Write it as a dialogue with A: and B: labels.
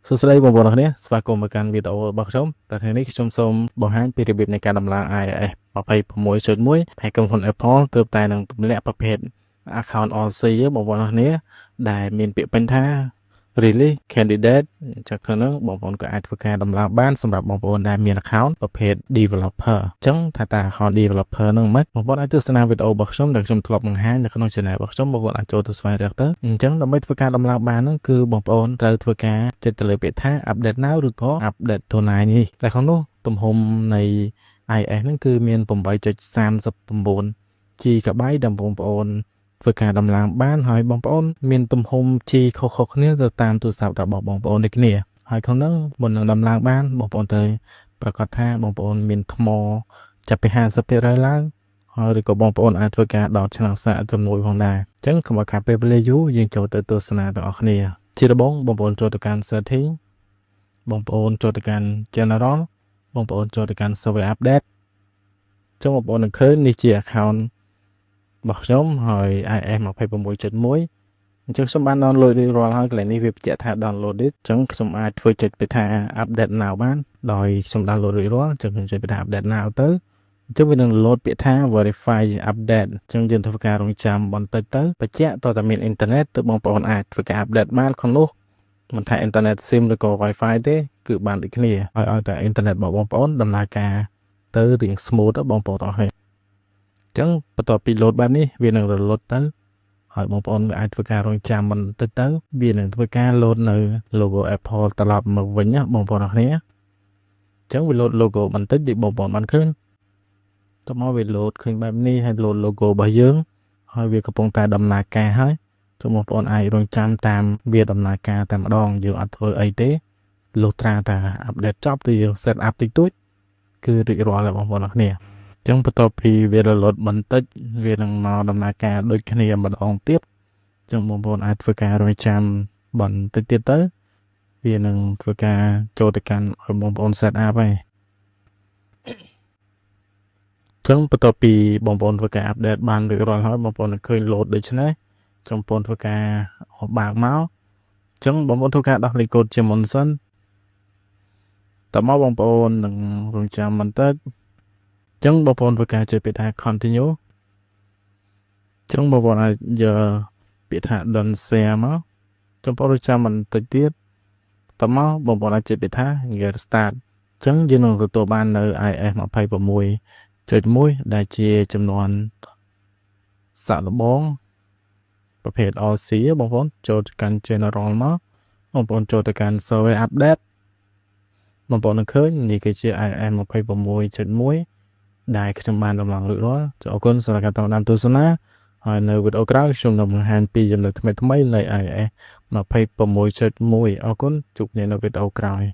A: សួស្តីបងប្អូនអរគ្នាស្វាគមន៍មកកាន់វីដេអូរបស់ខ្ញុំតែថ្ងៃនេះខ្ញុំសូមបង្ហាញពីរបៀបនៃការដំឡើង iOS 26.1ហើយក្រុមហ៊ុន Apple ទើបតែនឹងទម្លាក់ប្រភេទ account RC បងប្អូនអរគ្នាដែលមានពាក្យពេញថា release candidate អញ្ចឹងក្នុងនោះបងប្អូនក៏អាចធ្វើការដំឡើងបានសម្រាប់បងប្អូនដែលមាន account ប្រភេទ developer អញ្ចឹងថាតើ account developer ហ្នឹងមិនបងប្អូនអាចទស្សនាវីដេអូរបស់ខ្ញុំដែលខ្ញុំធ្លាប់បង្ហាញនៅក្នុង channel របស់ខ្ញុំបងប្អូនអាចចូលទៅស្វែងរកទៅអញ្ចឹងដើម្បីធ្វើការដំឡើងបានហ្នឹងគឺបងប្អូនត្រូវធ្វើការចុចទៅលើពាក្យថា update now ឬក៏ update tonight នេះតែក្នុងនោះទំហំនៃ iOS ហ្នឹងគឺមាន8.39 GB ដែលបងប្អូនធ្វើការដំឡើងបានហើយបងប្អូនមានទំហំ G ខុសៗគ្នាទៅតាមទូរស័ព្ទរបស់បងប្អូនដូចគ្នាហើយក្នុងនោះមុននឹងដំឡើងបានបងប្អូនត្រូវប្រកាសថាបងប្អូនមានថ្មចាប់ពី50%ឡើងហើយឬក៏បងប្អូនអាចធ្វើការដោតឆ្នាំងសាកជំនួយផងដែរអញ្ចឹងកុំឲ្យខាតពេលវេលាយូរយើងចូលទៅទស្សនាទាំងអស់គ្នាជាដំបូងបងប្អូនចូលទៅកាន់ setting បងប្អូនចូលទៅកាន់ general បងប្អូនចូលទៅកាន់ software update អញ្ចឹងបងប្អូននឹងឃើញនេះជា account របស់ខ្ញុំហើយ iOS 26.1អញ្ចឹងខ្ញុំបាន download រួចរាល់ហើយកន្លែងនេះវាបញ្ជាក់ថា download អញ្ចឹងខ្ញុំអាចធ្វើចុចទៅថា update now បានដោយខ្ញុំ download រួចរាល់អញ្ចឹងខ្ញុំចុចទៅថា update now ទៅអញ្ចឹងវានឹង load ពាក្យថា verify update អញ្ចឹងយើងធ្វើការរងចាំបន្តិចទៅបញ្ជាក់តើតើមានអ៊ីនធឺណិតទើបបងប្អូនអាចធ្វើការ update បានក្នុងនោះមិនថាអ៊ីនធឺណិត SIM ឬក៏ Wi-Fi ទេគឺបានដូចគ្នាហើយឲ្យតែអ៊ីនធឺណិតរបស់បងប្អូនដំណើរការទៅរៀង smooth បងប្អូនទាំងអស់គ្នាចឹងបន្ទាប់ពី load បែបនេះវានឹងរលត់ទៅហើយបងប្អូនអាចធ្វើការរងចាំបន្តិចទៅវានឹងធ្វើការ load នៅ logo Apple ត្រឡប់មកវិញណាបងប្អូនអរគ្នាអញ្ចឹងវា load logo បន្តិចដូចបងប្អូនបានឃើញតមកវា load ឃើញបែបនេះហើយ load logo របស់យើងហើយវាកំពុងតែដំណើរការហើយ ចូលបងប្អូនអាចរងចាំតាមវាដំណើរការតែម្ដងយើងអត់ធ្វើអីទេលុះត្រាតែupdate ចប់ទៅយើង set up តិចតួចគឺរួចរាល់ហើយបងប្អូនអរគ្នាអញ្ចឹងបន្ទាប់ពីវារលត់បន្តិចវានឹងមកដំណើរការដូចគ្នាម្ដងទៀតអញ្ចឹងបងប្អូនអាចធ្វើការរងចាំបន្តិចទៀតទៅវានឹងធ្វើការចូលទៅកាន់ឲ្យបងប្អូន set up ហើយចឹងបន្ទាប់ពីបងប្អូនធ្វើការ update បានរួចរាល់ហើយបងប្អូននឹងឃើញ load ដូចនេះចឹងបងប្អូនធ្វើការបើកមកចឹងបងប្អូនធ្វើការដោះលេខកូដជាមុនសិនតមកបងប្អូននឹងរងចាំបន្តិចចឹងបងប្អូនធ្វើការចុចពាក្យថា continue ចឹងបងប្អូនអាចយកពាក្យថា don't share មកចឹងបងប្អូនរងចាំបន្តិចទៀតតមកបងប្អូនអាចចុចពាក្យថា get start ចឹងយើងនឹងទទួលបាននៅ iOS 26.1ដែលជាចំនួនសាកល្បងប្រភេទ RC បងប្អូនចូលទៅកាន់ general មកបងប្អូនចូលទៅកាន់ software update បងប្អូននឹងឃើញនេះគឺជា iOS 26.1ដែលខ្ញុំបានដំឡើងរួចរាល់អរគុណសម្រាប់ការតាមដានទស្សនាហើយនៅវីដេអូក្រោយខ្ញុំនឹងបង្ហាញពីចំណុចថ្មីៗនៃ iOS 26.1អរគុណជួបគ្នានៅវីដេអូក្រោយ។